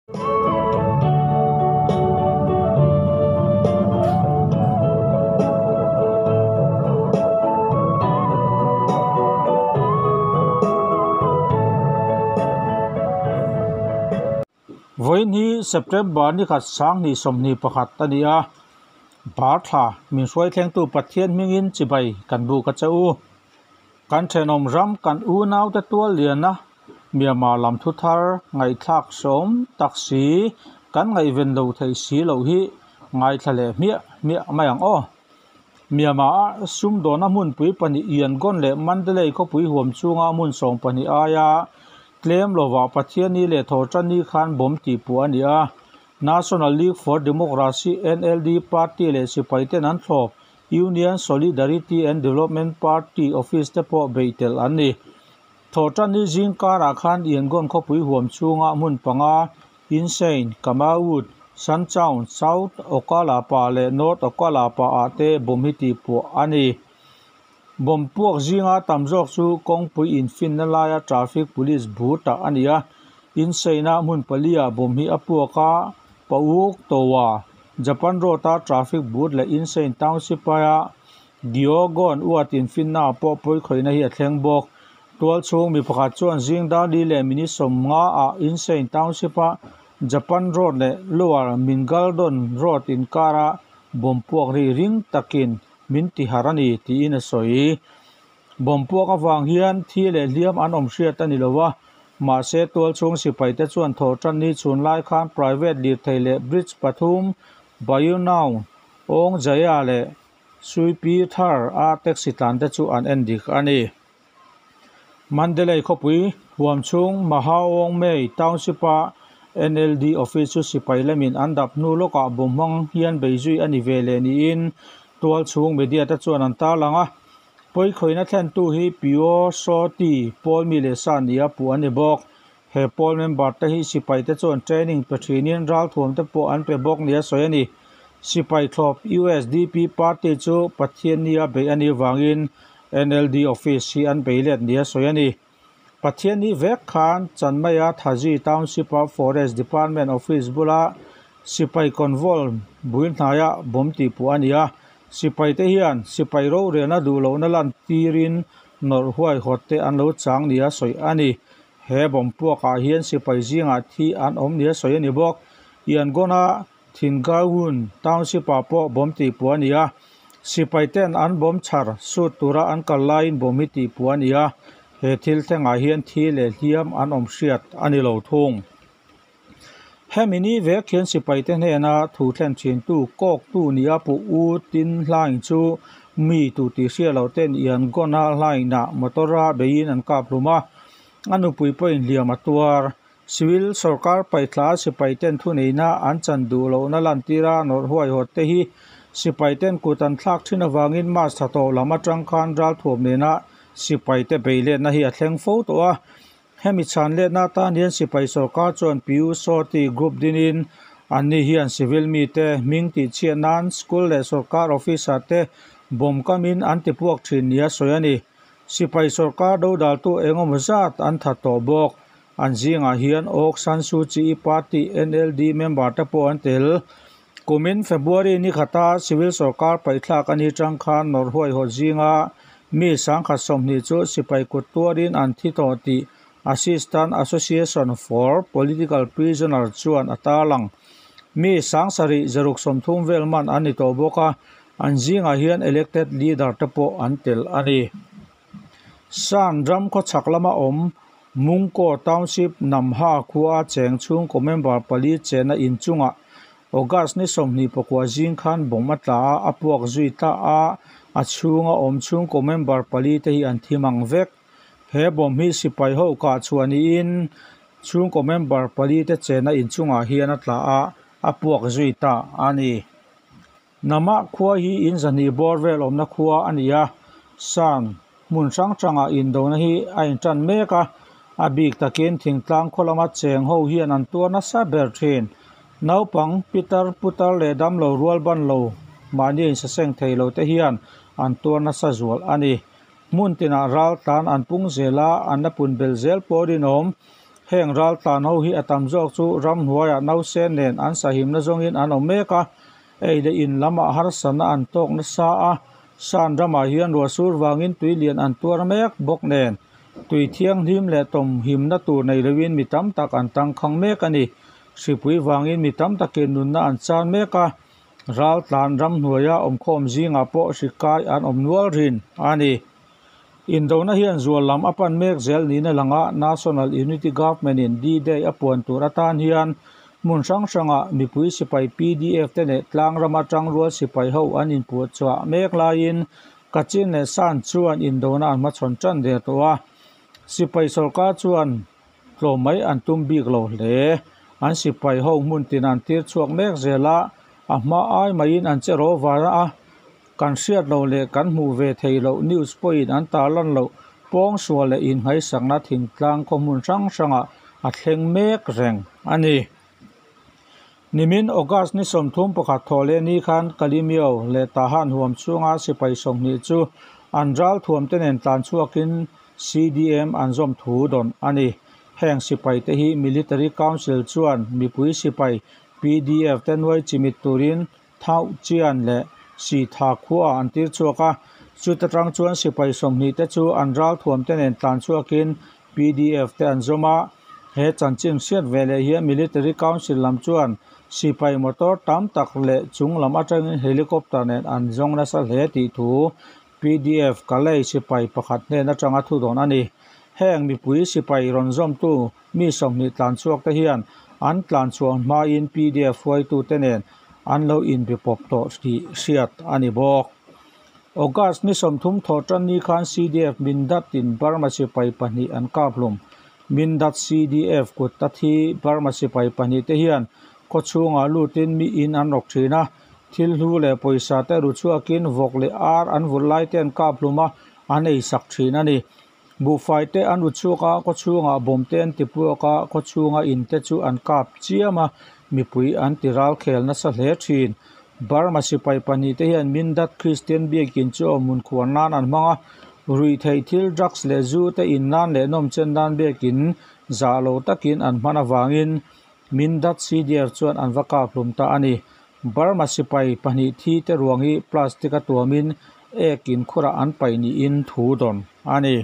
Vawiin hi September ni khat 2021 a ni a, bar thla min hruai thlengtu Pathian hmingin chibai kan buk a che u. Kan thenawm ram kan unaute tual liana Myanmar lam thu thar ngaihthlak sawm tak si kan ngaihven lo theih si loh hi ngaithla leh hmiah hmiah mai ang aw. Myanmar-a sumdawna hmunpui pahnih Yangon leh Mandalay khawpui huam chhunga hmun 12 aia tlem lovah Pathianni leh Thawhtanni khan bomb tihpuah a ni a. National League for Democracy, NLD, party leh sipaiten an thlawp Union Solidarity and Development Party office te pawh beih tel an ni. Thawhtanni zing karah khan Yangon khawpui huam chhunga hmun panga Insein, Kamaut, Sanchaung, South Okkalapa leh North Okkalapa ah te bomb hi tihpuah a ni. Bomb puak zinga tam zawk chu kawngpui infinna laia traffic police bur tah a ni a. Inseina hmun pali ah bomb hi a puak a, Pauk Towa, Japan Road a traffic bur leh Insein Township aia Gyogon uat infinna ah pawh pawi khawihna hi a thleng bawk. Tual chhung mi pakhat chuan zing dar li leh minute 50 ah Insein Township a Japan Road leh Lower Mingaldon Road inkara bomb puak ri ring takin min ti harh a ni tiin a sawi. Bomb puak avang hian thi leh hliam an awm hriat a ni lo a, mahse tual chhung sipai te chuan Thawhtanni chhun lai khan private lirthei leh bridge pathum Bayunaung, Awng Jaya leh Suipi Thar a taxi tlan te chu an en dik a ni. Mandalay khawpui huam chhung Mahaawng Mei Township a NLD office chu sipai lamin an dap hnu lawkah bomb hmang hian bei zui a ni ve leh niin tual chhung media te chuan an tarlang a. Pawi khawihna thlentu hi Pyo Saw Ti pawl mi leh sa nia puh a ni bawk. He pawl member te hi sipai te chuan training pe thinin ralthuam te pawh an pe bawk nia sawi a ni. Sipai thlawp USDP party chu Pathiannia beih a nih vangin NLD office hi an bei let nia sawi a ni. Pathianni vek khan Chanmaya Thazi Township a Forest Department office bula sipai convoy bul hnaia bomb tihpuah a ni a. Sipai te hian sipai rorelna duh lohna lan tirin nawrh huai hawt te an lo chang nia sawi a ni. He bomb puakah hian sipai zingah thi an awm nia sawi a ni bawk. Yangon-a Thingaun Township ah pawh bomb tihpuah a ni a. Sipai ten an bomb chhar sut tura an kal laiin bomb hi tihpuah a ni a. He thil thlengah hian thi leh hliam an awm hriat a ni lo thung. Hemi ni vek hian sipai te hnena thu thlen thintu kawktu nia puh U Tin Hlaing chu mi tu tih hriat loh ten Yangon-a Hlainah motor-a beiin an kap hlum a. A nupui pawhin hliam a tuar. Civil sorkar paihthla sipai ten thuneihna an chan duh lohna lantira nawrh huaihawt te hi sipai ten kut an thlak thin avangin March thla tawh lam atang khan ralthuam nena sipai te beiletna hi a thleng fo tawh a. Hemi chhan letna atan hian sipai sorkar chuan Pyu Saw Ti group dinin anni hian civil mite hming tihchhiat nan school leh sorkar officer te bomb kamin an tipuak thin nia sawi a ni. Sipai sorkar dodaltu engemaw zat an that tawh bawk. An zingah hian Aung San Suu Kyi party NLD member te pawh an tel. Kumin February ni khata civil sorkar paihthlak a ni tang khan nawrh huaihawt zinga mi 120 chu sipai kut tuarin an thi tawh tih Assistant Association for Political Prisoner chuan a tarlang. Mi 730 vel man an ni tawh bawk a, an zingah hian elected leader te pawh an tel a ni. Shan ram khawchhak lama awm Mungko Township Namha khua cheng chhungkaw member pali chena inchungah August ni 29 zing khan bomb a tla a, a puak zui ta a, a chhunga awm chhungkaw member pali te hi an thi mang vek. He bomb hi sipai ho kah chhuah niin chhungkaw member pali te chena inchungah hian a tla a, a puak zui ta a ni. Nama khua hi in zahnih bawr vel awmna khua a ni a, Shan hmun hrang hrangah indona hi a intan mek a, a bik takin thingtlang khaw lama cheng ho hian an tuar nasa ber thin. Naupang pitar putar leh damlo rual ban lo mahni insaseng thei lo te hian an tuar nasa zual a ni. Hmun tinah ral tlan an pung zel a, an la pun belh zel pawh rinawm. Heng raltlan ho hi a tam zawk chu ramhnuaiah nausen nen an sahimna zawngin an awm mek a, ei leh in lamah harsatna an tawk nasa a, Shan ramah hian ruah sur vangin tui lian an tuar mek bawk nen tui thianghlim leh tawmhimna tur nei loin mi tam tak an tangkhang mek a ni. Hripui vangin mi tam takin nunna an chan mek a, raltlan ramhnuaia awmkhawm zingah pawh hri kai an awm nual rin a ni. Indona hian zual lam a pan mek zel niin a lang a, National Unity Government-in D-Day a puan tur atan hian hmun hrang hrangah mipui sipai pdf te leh tlang rama tangrual sipai ho an inpuahchhuah mek laiin Kachin leh Shan chuan indona an hmachhawn tan der tawh a, sipai sawrkar chuan tlawm mai an tum bik lo hle. An sipai ho hmun tin an tir chhuak mek zel a, a hma ai maiin an che ro var a. Kan hriat loh leh kan hmuh ve theih loh news pawhin an tarlan loh pawngsual leh innghaisakna thingtlang khaw hmun hrang hrangah a thleng mek reng a ni. Nimin August ni 31 thawh leh ni khan Kalimio leh Tahan huam chhunga sipai 20 chu an ral thuamte nen tlan chhuakin CDM an zawm thu dawn a ni. Heng sipai te hi Military Council chuan mipui sipai pdf te nuai chimit turin Thauh Chian leh Sitha khua an tir chhuak a, chuta tang chuan sipai 20 te chu an ral thuam te nen tlan chhuakin pdf te an zawm a. He chanchin hriat ve leh hian Military Council lam chuan sipai motor tam tak leh chung lam atangin helicopter nen an zawng nasa hle tih thu pdf Kalay sipai pakhat hnen atanga thu dawn a ni. Heng mipui sipai rawn zawmtu Mi 20 tlan chhuak te hian an tlan chhuah hmain pdf hruaitute nen an lo inbe pawp tawh tih hriat a ni bawk. August ni 30 thawh tan ni khan CDF Mindat-in Burma sipai pahnih an kap hlum. Mindat CDF kut a thi Burma sipai pahnih te hian khaw chhungah lutin mi in an rawk thin a, thil hlu leh pawisa te ru chhuakin vawk leh ar an vulh lai te an kap hlum a, an ei sak thin a ni. Buhfai te an ru chhuak a, khaw chhungah bawm te an ti puak a, khaw chhunga in te chu an kap chiam a, mipui an ti ral khel nasa hle thin. Burma sipai pahnih te hian Mindat Kristian biakin chu awmhmun khuar nan an hmang a, ruihtheih thil drugs leh zu te in nan leh nawmchen nan biakin zah lo takin an hman avangin Mindat CDF chuan an va kap hlum ta a ni. Burma sipai pahnih thi te ruang hi plastic a tuamin ek in khurah an paih niin thu dawn a ni.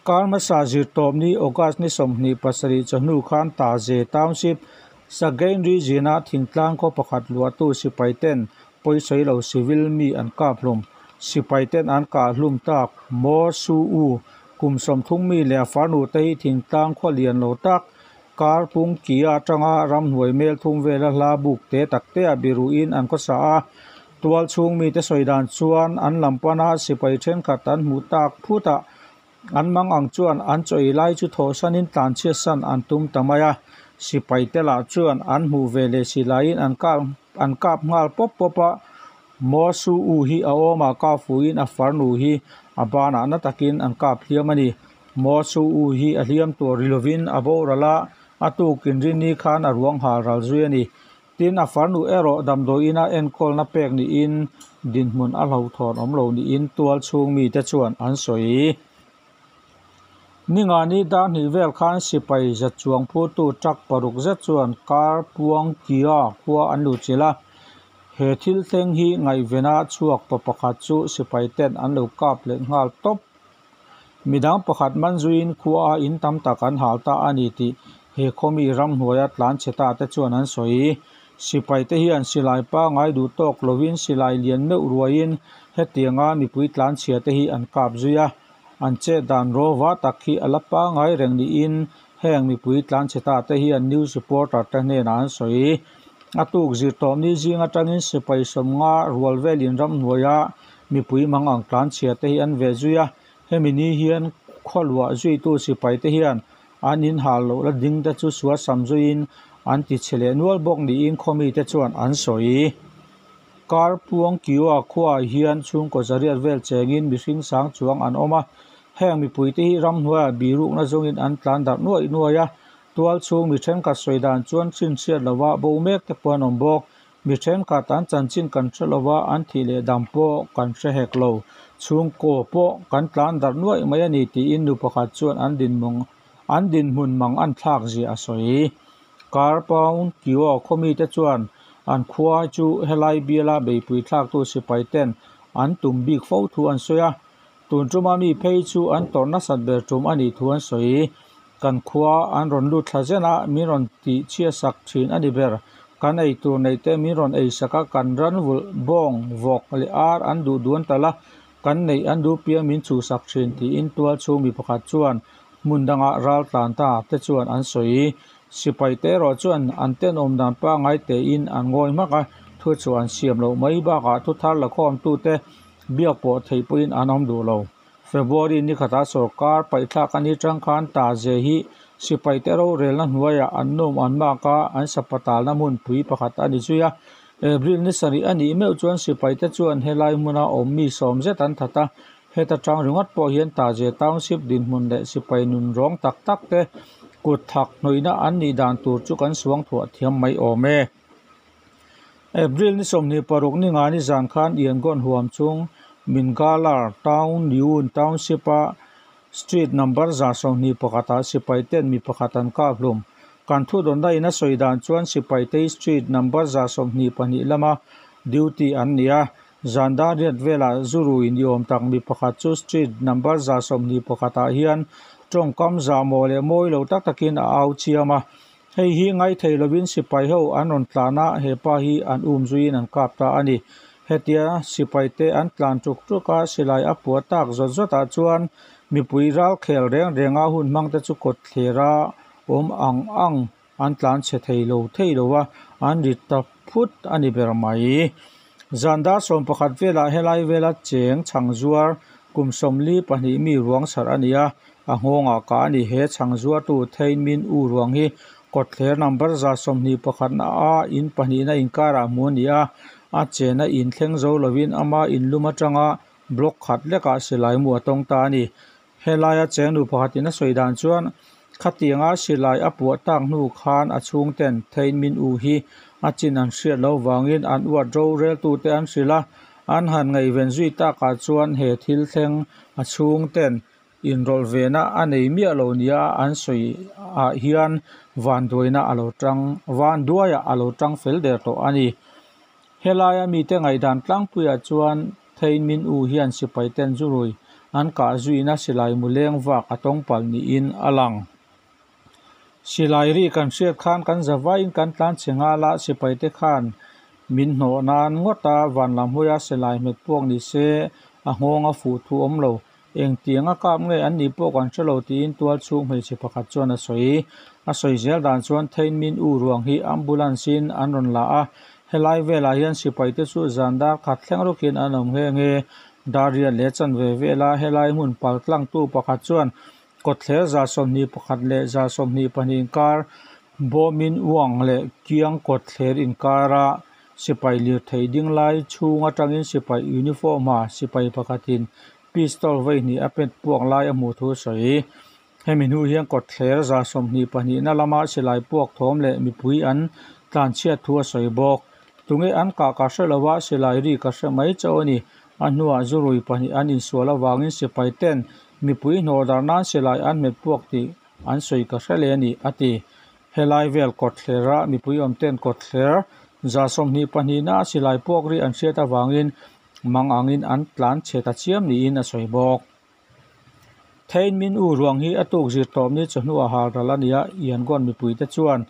Kar hmasa zirtawp ni August ni 27 chawhnu khan Taze Township, Sagaing Region-a thingtlang khaw pakhat luahtu sipai ten pawisawi lo civil mi an kap hlum. Sipai ten an kah hlum tak Mo Su U kum 30 mi leh a farnu te hi thingtlang khaw lian lo tak Kar pung kia atanga ramhnuai mel thum vela hla buk te tak te ah biruhin an khawsa a, tual chhung mite sawi dan chuan an lam pana sipai thenkhat an hmuh tak phut a, an mang ang chuan an chaw ei lai chu thawhsanin tlanchhiatsan an tum ta mai a, sipai te lah chuan an hmuh ve leh si laiin an kap an kap nghal pawp pawp a, Mo Su U hi a awmah kap fuhin a farnu hi a banah na takin an kap hliam a ni. Mo Su U hi a hliam tur ri lovin a boral a, a tukin rinni khan a ruang hal ral zui a ni. Tin, a farnu erawh damdawiina enkawlna pek niin dinhmun a hlauhthawn awm lo niin tual chhung mite chuan an sawi. Ningani dar hnih vel khan sipai za chuang phurtu truck paruk zet chuan kar puang kia khua an luhchilh a. He thil thleng hi ngaihvena chhuak pa pakhat chu sipai ten an lo kap leh nghal tawp. Midang pakhat man zuiin khua a in tam tak an hal ta a ni tih he khawmi ramhnuaia tlan chhe ta te chuan an sawi. Sipai te hian silai pangai duh tawk lovin silai lian meuh ruaiin hetianga mipui tlan chhia te hi an kap zui a. An chet dan rawva tak hi a la pangai reng niin heng mipui tlan chhe ta te hian news reporter te hnenah an sawi. A tuk zirtawp ni zing atangin sipai 50 rual velin ramhnuaia mipui mang ang tlan chhia te hi an ve zui a. Hemi ni hian khaw luah zuitu sipai te hian an in hal loh la ding te chu sual sam zuiin an ti chhe leh nual bawk niin khaw mite chuan an sawi. Kar puang kiua khuaah hian chhungkaw zariat vel chengin mihring sang chuang an awm a. Heng mipui te hi ramhnuaiah birukna zawngin an tlan darh nuaih nuaih a. Tual chhung mi thenkhat sawi dan chuan chhinchhiat lova bo mek te pawh an awm bawk. Mi thenkhat an chanchin kan hre lova an thih leh dam pawh kan hre hek lo. Chhungkaw pawh kan tlan darh nuaih mai a ni tiin nu pakhat chuan an dinmawng an dinhmun mang an thlak zia a sawi. Karpaung Kyaw khaw mite chuan an khua chu helai biala beihpui thlaktu sipai ten an tum bik fo thu an sawi a, tun tuma mi phei chu an tawrh nasat ber tum a nih thu an sawi. Kan khua an rawn lut thla zen a, min rawn tih chhiatsak thin a ni ber. Kan ei tur neih te min rawn ei sak a, kan ran vulh bawng, vawk leh ar an duh duan talh a, kan neih an duh piang min chhuhsak thin tiin tual chhung mi pakhat chuan hmun danga ral tlan ta te chuan an sawi. Sipai te erawh chuan an tenawm dan pangngai tein an ngawi hmak a, thu chu an siam loh mai bakah thu thar la khawmtute biak pawh theih pawhin an awm duh lo. February ni khatah sorkar paihthlak a ni tang khan Taze hi sipaite rorelna hnuaiah an nawm an mak a, an sapatalna hmunpui pakhat a ni zui a. April ni sarih a nih meuh chuan sipaite chuan helai hmuna awm mi sawm zet an that a, heta tang ringawt pawh hian Taze Township dinhmun leh sipai nun rawng tak tak te kut thak hnawihna an nih dan tur chu kan suang thuah thiam mai awm e. April ni 26 ni nga ni zan khan Yangon huam chung Mingalar Town Yun Township-a Street number 121 ah sipai ten mi pakhat an kap hlum. Kan thu dawnna in a sawi dan chuan sipai te hi Street number 122 lama duty an ni a. Zan dar riat velah zu rui ni awm tak mi pakhat chu Street number 121 ah hian tawngkam zahmawh leh mawi lo tak takin a au chiam a. Hei hi ngaithei lovin sipai ho an rawn tlan a, he pa hi an um zuiin an kap ta a ni. Hetia sipai te an tlan tuk tuk a, silai a pua tak zawt zawt ah chuan mipui ral khel reng reng a hun hmang te chu kawt thler a awm ang ang an tlan chhe thei lo thei lo a, an ri ta phut a ni ber mai. Zan dar 11 velah helai vela cheng chhang zuar kum 42 mi ruang chhar a ni a, a nghawngah kah a ni. He chhang zuartu Thein Min U ruang hi kawtthler number 121 na a in pahnihna inkarah hmu a ni a, a chena in thleng zo lovin ama in lum atanga block khat lekah silai mu a tawng ta a ni. Helaia cheng nu pakhatin a sawi dan chuan khatianga silai a puah tak hnu khan a chhungten Thein Min U hi a chin an hriat loh vangin an uat roreltute an hrilh a, an han ngaihven zui takah chuan he thil thleng a chhungten inrawlh vena a nei miah lo nia an sawi ah hian vanduaina a lo tang vanduaiah a lo tang fel der tawh a ni. Helaia mite ngaihdan tlangpuiah chuan Thein Min U hian sipai ten zurui an kah zuina silai mu leng vak a tawng palh niin a lang. Silai ri kan hriat khan kan zavaiin kan tlan chhe nghal a, sipai te khan min hnawh nan ngawt a, van lam hawia silai hmet puak ni se a nghawng a fuh thu awm lo. Engtiang a kap nge an nih pawh kan hre lo tiin tual chhung hmeichhe pakhat chuan a sawi. A sawi zel dan chuan Thein Min U ruang hi ambulance in an rawn la a, helai velah hian sipai te chu zan dar khat thleng rawkin an awm nghe nghe. Dar riat leh chanve vela helai hmun pal tlangtu pakhat chuan kawtthler 121 leh 122 inkar bawmin uang leh kiang kawtthler inkara sipai lirthei ding lai chhung atangin sipai uniform ha sipai pakhatin pistol vawi hnih a pet puak lai a hmuh thu a sawi. Hemi hnu hian kawtthler 122 na lama silai puak thawm leh mipui an tlan chhiat thu a sawi bawk. Tunge an kah ka hre lova silai ri ka hre mai chauh a ni. A hnuah zurui pahnih an insual avangin sipai ten mipui hnawh dar nan silai an hmet puak tih an sawi ka hre leh a ni, a ti. Helai vel kawtthlera mipui awm ten kawtthler 122 na silai puak ri an hriat avangin mang angin an tlan chhe ta chiam niin a sawi bawk. Thein Min U ruang hi a tuk zir tawp ni chawhnuah hal ral a ni a, Yangon mipui te chuan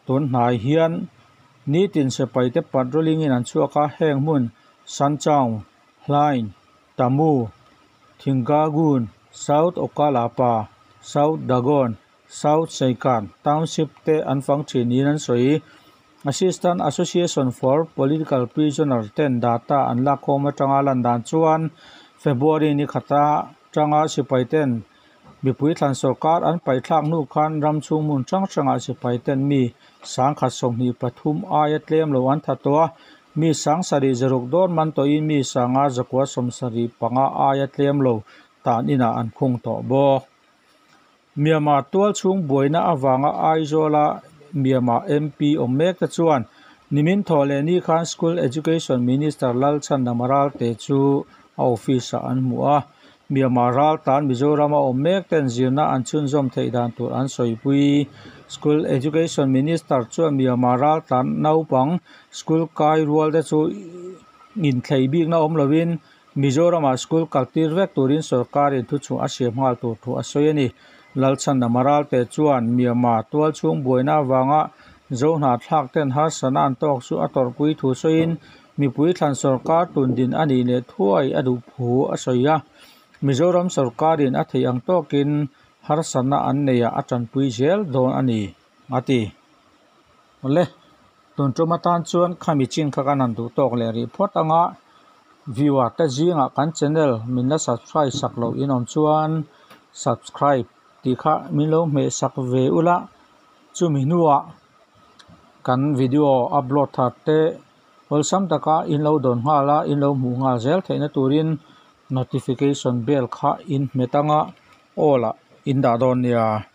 tun hnai hian nitin sipai te patrolling in an chhuak a, heng hmun Sanchaung, Hlain, Tamu, Thingagun, South Okalapa, South Dagon, South Saikan Township te an fang thin niin an sawi. Assistant Association for Political Prisoner ten data an lakkhawm atanga lan dan chuan February ni khata tanga sipai ten mipui thlan sorkar an paihthlak hnu khan ram chhung hmun hrang hrangah sipai ten mi 123 aia tlem lo an tha tawh a, mi 7,600 dawn man tawhin mi 5,175 aia tlem lo tan inah an khung tawh bawk. Myanmar tual chhung buaina avanga Aizawla Myanmar MP awm mek te chuan nimin thaw leh ni khan School Education Minister Lalchhandama Ralte chu a office ah an hmu a. Myanmar raltlan Mizorama awm mek ten zirna an chhunzawm theih dan tur an sawipui. School Education Minister chuan Myanmar raltlan naupang school kai rual te chu inthlei bikna awm lovin Mizoramah school kaltir vek turin sorkarin thuchhuah a siam nghal tur thu a sawi a ni. Lalchhandama Ralte chuan Myanmar tualchhung buaina avanga Zohnahthlak ten harsatna an tawk chu a tawrhpui thu sawiin mipui thlan sorkar tundin a nih leh thuai a duh thu a sawi a. Mizoram sorkarin a theih ang tawkin harsatna an neihah a tanpui zel dawn a ni, a ti. Awle, tun tum atan chuan khami chin kha kan han duh tawk leh rih phawt anga viewer te zingah kan channel min la subscribe sak loh in awm chuan subscribe tih kha min lo hmeh sak ve ula, chumi hnuah kan video upload thar te awlsam taka in lo dawn nghal a, in lo hmuh nghal zel theihna turin notification bell kha in hmet anga all ah in dah dawn nia.